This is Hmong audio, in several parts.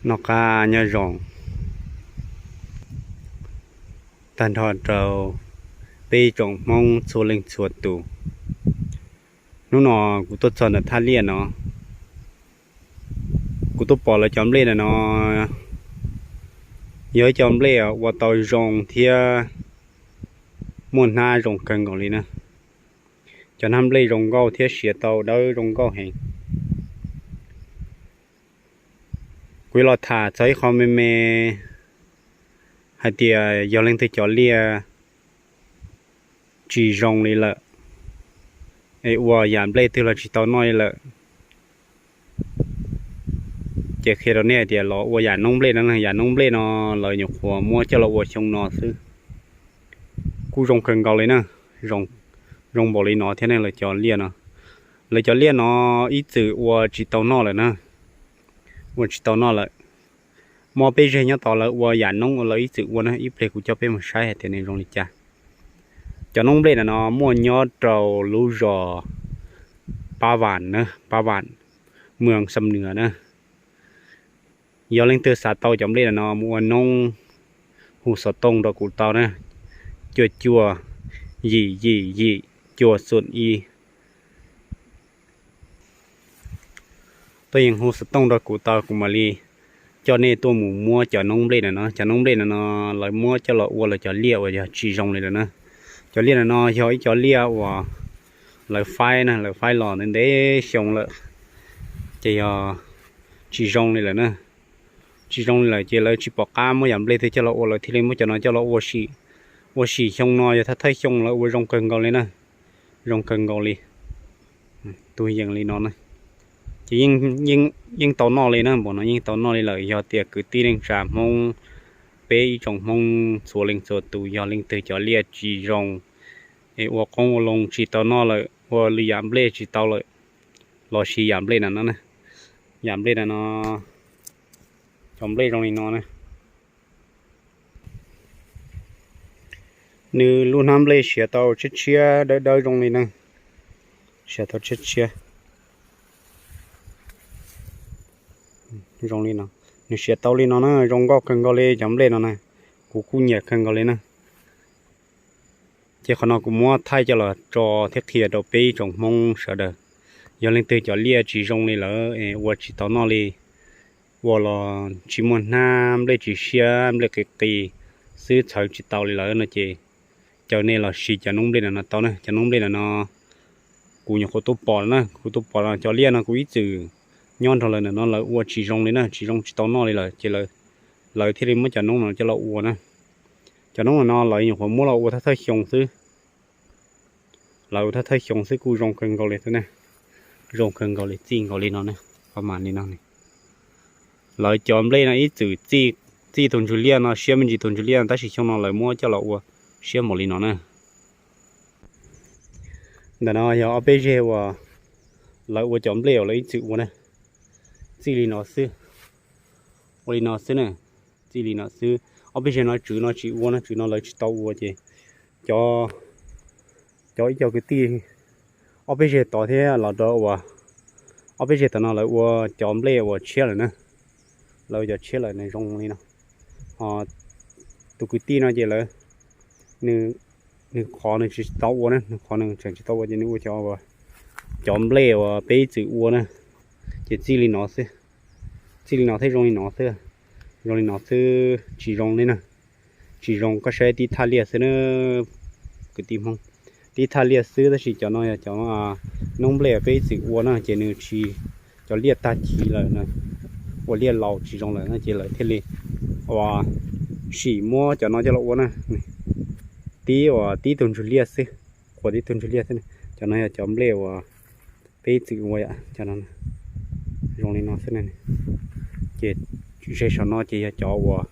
Noj qab nyob zoo tag nrho rau peb tsoom Hmoob txhua leej txhua tus. Hnub no kuv tuaj txog ntawm thaj liaj no, kuv tuaj pom lawv cov nplej ntawm no yog ib co nplej ua tau zoo thiab muaj hnab zoo kawg nkaus li na. Cov hnab nplej zoo nkauj thiab siav tau dawb zoo nkauj heev. Kuv yuav los tham txog ib qho me me hais tias yog leej twg cov liaj tsis zoo li lawm, es ua yam nplej twg los tsis tau noj li lawm, ces qhia rau nej hais tias los ua yam noob nplej no, yam noob nplej no lawv nyuam qhuav muab coj los ua xyoo no xwb, kuj zoo kawg nkaus li na. Zoo npaum li no thiab ne, lawv cov liaj no, lawv cov liaj no ib txwm ua tsis tau noj lawm na, ua tsis tau noj lawm. Muaj peb zeg nyob tod lawv ua yam noob uas lawv ib txwm ua na, ib pliag kuv coj peb mus saib hais tias nws zoo li cas. Cov noob nplej ntawm no muaj nyob rau lub zos Pab Vam na, Pab Vam, Mws Xam Nws na. Yog leej twg xav tau cov nplej ntawm no mus ua noob, hu xov tooj rau kuv tau na, cuaj cuaj yim yim yim cuaj xoom ib. Tuaj yeem hu xov tooj rau kuv tau, kuv mam li coj nej tuaj mus muab cov noob nplej ntawm no. Cov noob nplej ntawm no lawv muab coj los ua lawv cov liaj uas yog tsis zoo li lawm na. Cov liaj ntawm no yog ib co liaj uas lawv faib na, lawv faib los ntev ntev xyoo lawm, ces yog tsis zoo li lawm na. Tsis zoo li lawm ces lawv tsis pom qab muab yam nplej twg coj los ua, lawv thiaj li muab cov no coj los ua sim, ua sim xyoo no yog thawj thawj xyoo lawv ua zoo kawg nkaus li na, zoo kawg nkaus li. Tus yees li no na, ces yeej tau noj li na, npaum no yeej tau noj li lawm. Yog tias kwv tij neej tsa Hmoob, peb ib tsoom Hmoob txhua leej txhua tus yog leej twg cov liaj tsis zoo, es ua qoob ua loo tsis tau noj lawm, ua lwm yam nplej tsis tau lawm, los siv yam nplej ntawm no, yam nplej ntawm no, cov nplej zoo li no na. Nws lub hnab nplej siav tau tshiab tshiab dawb dawb zoo li na, siav tau tshiab tshiab zoo li no. Nws siav tau li no na, zoo nkauj kawg nkaus li cov nplej no na, kuv kuj nyiam kawg nkaus li na. Ces qhov no kuv muab thaij coj los tso thiab qhia rau peb ib tsoom Hmoob sawv daws, yog leej twg cov liaj tsis zoo li lawm, ua tsis tau noj li, ua los tsis muaj hnab, nplej tsis siab, nplej qis qis xwb, txhawv tsis tau li lawm no ces caw nej los siv cov noob nplej ntawm no tau na. Cov noob nplej ntawm no kuv nyuam qhuav tuaj pom na, kuv tuaj pom cov liaj no kuv ib txwm nyob nrog lawv ntawm no, lawv ua tsis zoo li na, tsis zoo tsis tau noj li lawm ces lawv thiaj li muab cov noob no coj los ua na. Cov noob no lawv nyuam qhuav muab los ua thawj thawj xyoo xwb, lawv ua thawj thawj xyoo xwb kuj zoo kawg nkaus li xwb na, zoo kawg nkaus li, txij nkaus li no na, pab mam li no. Lawv cov nplej no ib txwm txij tus ntswg liaj no siab me ntsis, tus ntswg liaj no, tab sis xyoo no lawv muab coj los ua siab npaum li no na. Ntawm no yog ob peb zeg uas lawv ua cov nplej uas lawv ib txwm ua na, txij li no xwb, ua li no xwb na, txij li no xwb. Ob peb zeg no tswv no tsis ua na, tswv no lawv tsis tau ua ces cov, cov ib co kwv tij ob peb zeg tod thiab los rau uas ob peb zeg tom no lawv ua cov nplej uas tshiab lawm na, lawv ua cov tshiab lawm na, zoo li no. Ho tus kwv tij no ces lawv, nws qhov nws tsis tau ua na, nws qhov nws tseem tsis tau ua ces nws ua cov, cov nplej uas peb ib txwm ua na, ces txij li no xwb, txij li no thiab zoo li no xwb, zoo li no xwb tsis zoo li na, tsis zoo. Koj saib tib thaj liaj xwb na, kwv tij Hmoob, tib thaj liaj xwb, tab sis cov no yog cov noob nplej peb ib txwm ua na ces nws tsis, cov liaj tag chiv lawm, ua liaj laus tsis zoo lawm no ces lawv thiaj li ua, sim muab cov no coj los ua na, tib uas tib tug ntswg liaj xwb, qhuas tib tug ntswg liaj xwb. Cov no yog cov nplej uas peb ib txwm ua, zoo li no xwb. Ces ze saum no ces yog cov uas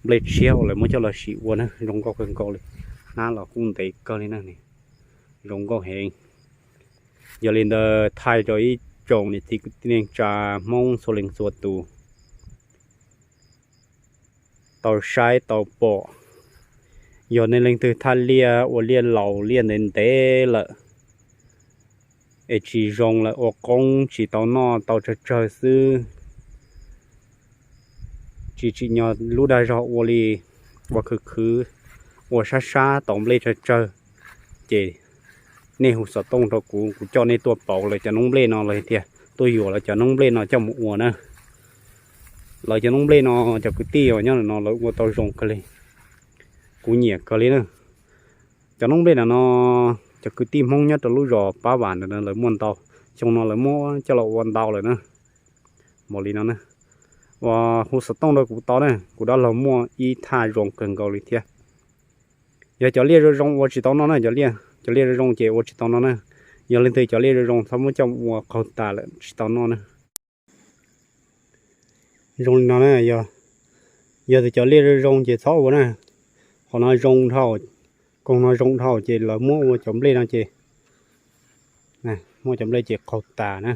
nplej tshiab uas lawv muab coj los sim ua na, zoo nkauj kawg nkaus li, hnab los kuj ntev kawg li na, zoo nkauj heev. Yog li ntawd thaij rau ib tsoom niam txiv kwv tij neej tsa Hmoob txhua leej txhua tus tau saib tau pom. Yog nej leej twg thaj liaj ua liaj laus liaj ntev ntev lawm es tsis zoo lawm, ua qoob tsis tau noj, tau tsawg tsawg xwb, Tsis tsim nyog lub dag zog ua li, ua khwv khwv, ua sab sab tau nplej tsawg tsawg, ces nej hu xov tooj rau kuv, kuv coj nej tuaj pauv lawv cov noob nplej no los tias tuaj yuam lawv cov noob nplej no coj mus ua na. Lawv cov noob nplej no cov kwv tij uas nyob no lawv ua tau zoo kawg li, kuv nyiam kawg li na. Cov noob nplej no no, cov kwv tij Hmoob nyob rau lub zos Pab Vam ntawd lawv muaj ntau, xyoo no lawv muab coj los ua ntau lawm na. Npaum li no na, uas hu xov tooj rau kuv tau na, kuv dab laug muaj ib thaj zoo kawg nkaus li thiab. Yog cov liaj zoo zoo ua tsis tau noj na, cov liaj zoo zoo ces ua tsis tau noj na. Yog leej twg cov liaj zoo zoo txhob muab coj ua, qaug tas lawm tsis tau noj na. Zoo li no na, yog tias cov liaj zoo zoo ces txhob ua na. Qhov no zoo dhau, koog no zoo dhau ces lawv muab ua cov nplej no ces, muab cov nplej ces qaug tas na,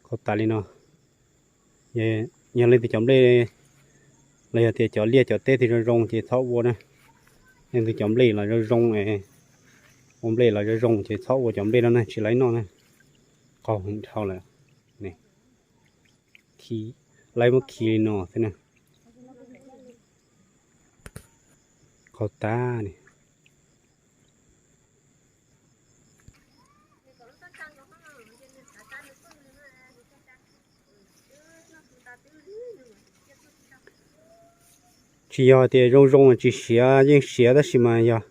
qaug tas li no. Yog leej twg cov nplej los yog tias cov liaj cov teb twg zoo zoo ces txhob ua na. Leej twg cov nplej los zoo zoo, ua nplej los zoo zoo ces txhob ua cov nplej no na, tsis laib noj na. Qaug heev dhau lawm. Laib muab khi li no xwb na. Qaug tas. Tsis yog tias zoo zoo tsis siav, yeej siav tab sis mas yog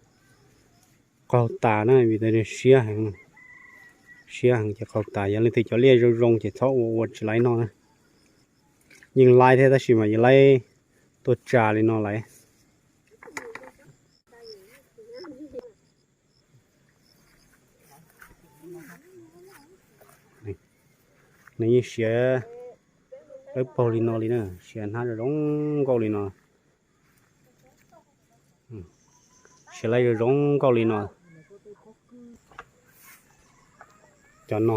qaug tas na, vim siab heev, siab heev ces qaug tas. Yog leej twg cov liaj zoo zoo ces txhob ua, ua tsis laib noj na. Yeej laib thiab tab sis mas yog laib tuaj tsa li no lawm. Nws yeej siav dawb paug li no li na, siav hnab zoo zoo nkauj li no. Siav laib zoo zoo nkauj li no. Cov no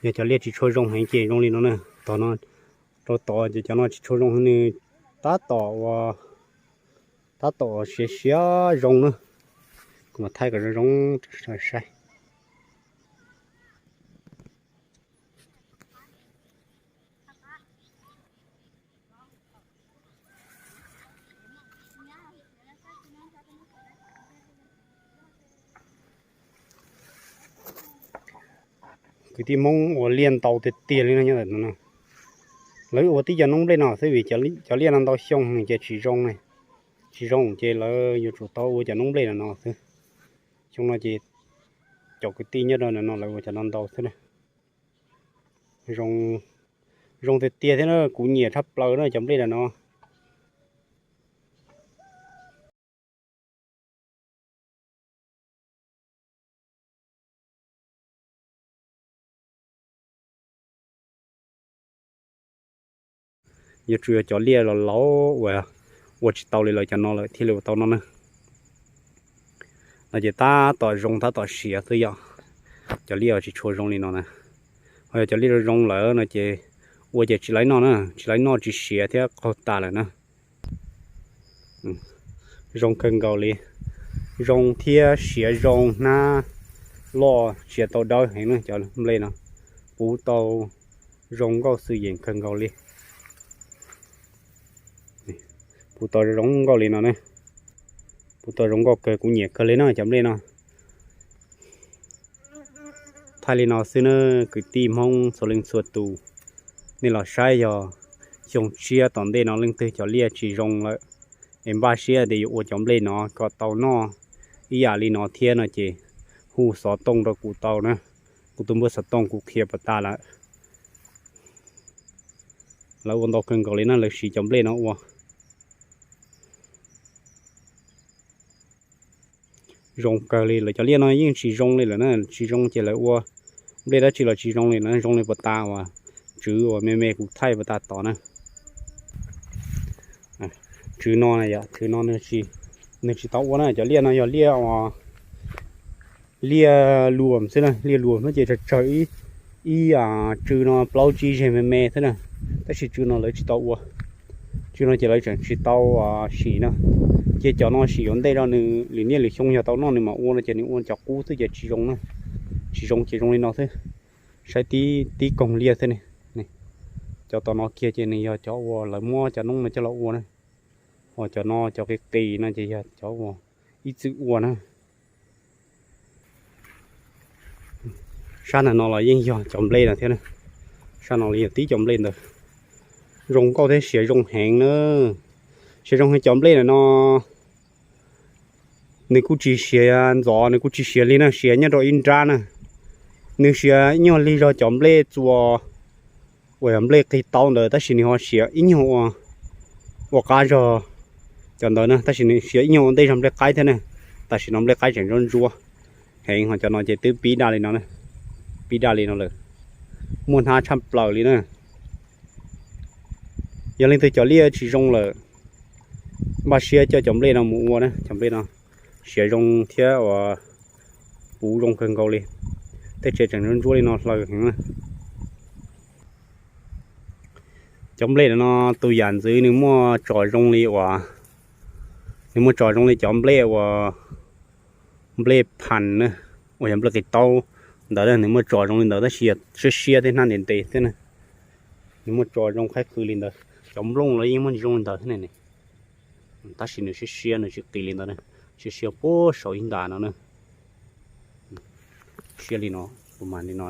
yog cov liaj tsis tshua zoo heev ces zoo li no na. Tom no rau tod ces cov no tsis tshua zoo heev, nws tab tom ua, tab tom siav siav zoo na. Kuv mam thaij kom zoo zoo saib. Kwv tij Hmoob ua liaj ntau tiag tiag li no nyob ntawm no. Lawv ua tib co noob nplej no xwb vim cov liaj no ntau xyoo ces tsis zoo, tsis zoo ces lawv yuav tsum tau ua cov noob nplej no no xwb. Xyoo no ces cov kwv tij nyob rau ntawm no lawv ua cov no ntau xwb na. Zoo tiag tiag thiab na, kuv nyiam tshaj plaws na cov nplej no no. Yuav tsum yog cov liaj los laus uas ua tsis tau li lawv cov no lawm thiaj li ua tau no na. No ces tab tom zoo tab tom siav xwb yom. Cov liaj tsis tshua zoo li no na. Ho yog cov liaj zoo zoo lawm no ces ua ces tsis laib noj na, tsis laib noj tsis siav thiab qaug tas lawm na. Zoo kawg nkaus li, zoo thiab siav zoo, hnab loj tsis tau dawb heev na. Cov nplej no puv tau zoo nkauj xwm yeem kawg nkaus li. Puv tau zoo nkauj li no ne, puv tau zoo nkauj kawg, kuv nyiam kawg li na cov nplej no. Thaij li no xwb na, kwv tij Hmoob txhua leej txhua tus, nej los saib yog xyoo tshiab tom ntej no leej twg cov liaj tsis zoo lawm es npaj siab tias yuav ua cov nplej no kom tau noj ib yam li no thiab no ces hu xov tooj rau kuv tau na. Kuv tus npawb xov tooj kuv qhia puas tas lawm. Lawv ua ntau kawg nkaus li na, lawv siv cov nplej no ua zoo kawg li. Lawv cov liaj no yeej tsis zoo li lawm na, tsis zoo ces lawv ua nplej dab tsi los tsis zoo li na, zoo li puas tas uas tswv uas me me kuv thaij puas tas tod na. Tswv no, tswv no nws tsis tau ua na, cov liaj no yog liaj, liaj luam xwb na, liaj luam no ces tsawg tsawg ib tswv no plaub tsib zeg me me xwb na, tab sis tswv no lawv tsis tau ua. Tswv no ces lawv tseem tsis tau sim na, ces cov no sim yuav ntej rau nws lwm niaj lwm xyoo yog tau noj nws mam ua no ces nws ua cov qub xwb ces tsis zoo na, tsis zoo ces zoo li no xwb. Saib tib koog liaj xwb ne, Cov tom no kiag ces nws yog cov uas lawv muab cov noob no coj los ua na. Ho cov no cov qis qis no ces yog cov uas ib txwm ua na. Sab ntawm no los yeej yog cov nplej no thiab na. Sab no los yog tib cov nplej ntawd. Zoo nkauj thiab siav zoo heev na. Siav zoo heev cov nplej ntawm no. Nws kuj tsis siav ntxov, nws kuj tsis siav lig na, siav nyob rau ib nrab na. Nws siav ib nyuag lig zog cov nplej txua uas yog nplej qig taub ntawd, tab sis nws ho siav ib nyuag ua, ua qab zog cov ntawd na, tab sis nws siav ib nyuag ua ntej zog nplej qaib thiab na. Tam sim no nplej qaib tseem ntsuab ntsuab heev, ho cov no ces twb pib daj li no, pib daj li no lawm, muaj hnab tshaj plaws li na. Yog leej twg cov liaj tsis zoo lawm, npaj siab coj cov nplej no mus ua na, cov nplej no siav zoo thiab uas puv zoo kawg nkaus li. Tej tsev tseem ntsuab ntsuab li no hlaws heev na. Cov nplej no tus yam ntxwv nws muaj tsos zoo li uas, nws muaj tsos zoo li cov nplej uas, nplej phas na, uas yog nplej qis taub ntawd, nws muaj tsos zoo li ntawd tab sis yog siab siab thiab hnab ntev ntev thiab na. Nws muaj tsos zoo qhaib qhws li ntawd, cov nplooj los yeej muaj zoo li ntawd thiab ne. Tab sis nws siab siab, nws tsis qis li ntawd, siab siab puag saum ib ntas no na. Siab li no, tus mas li no.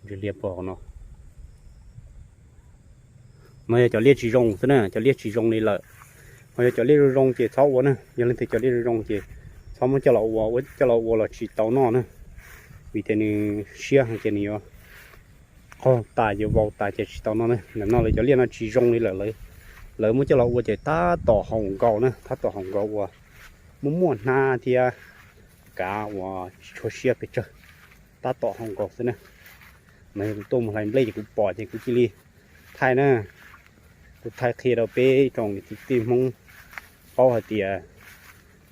Liaj pog no, no yog cov liaj tsis zoo xwb na, cov liaj tsis zoo li lawm. Ho yog cov liaj zoo zoo ces txhob ua na, yog leej twg cov liaj zoo zoo ces txhob muab coj los ua, coj los ua los tsis tau noj na. Vim tias nws siab ces nws yuav qaug tas yuav vau tas ces tsis tau noj na. Ntawm no lawv cov liaj no tsis zoo li lawm, lawv muab coj los ua ces tab tom haum nkaus na, tab tom haum nkaus uas muaj muaj hnab thiab kav uas tsis tshua siab pes tsawg, tab tom haum nkaus xwb na. Mas yog kuv tuaj mus hlais nplej ces kuv pom ces kuv cia li thaij na. Kuv thaij qhia rau peb tsoom niam txiv kwv tij Hmoob paub hais tias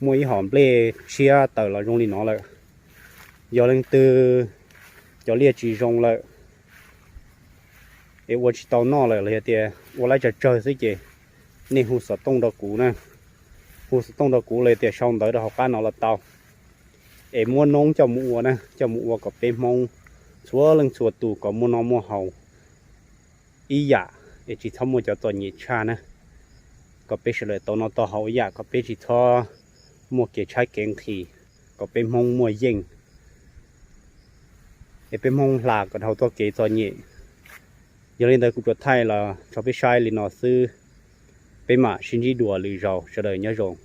muaj ib hom nplej tshiab tawm los zoo li no lawm. Yog leej twg cov liaj tsis zoo lawm es ua tsis tau noj lawm los yog tias ua laib tsawg tsawg xwb ces nej hu xov tooj rau kuv na. Hu xov tooj rau kuv los yog tias sau ntawv rau hauv qab no los tau, es muab noob coj mus ua na, coj mus ua kom peb Hmoob txhua leej txhua tus kom muaj noj muaj haus ib yam, es tsis txhob muaj cov txom nyem tshaj na, kom peb sawv daws tau noj tau haus ib yam, kom peb tsis txhob muaj kev tshaib kev nqhis, kom peb Hmoob muaj yeej, es peb Hmoob hla kom dhau txoj kev txom nyem. Yog li ntawd kuv tsuas thaij los tso peb saib li no xwb, peb mam sib ntsib dua lwm zaus, sawv daws nyob zoo.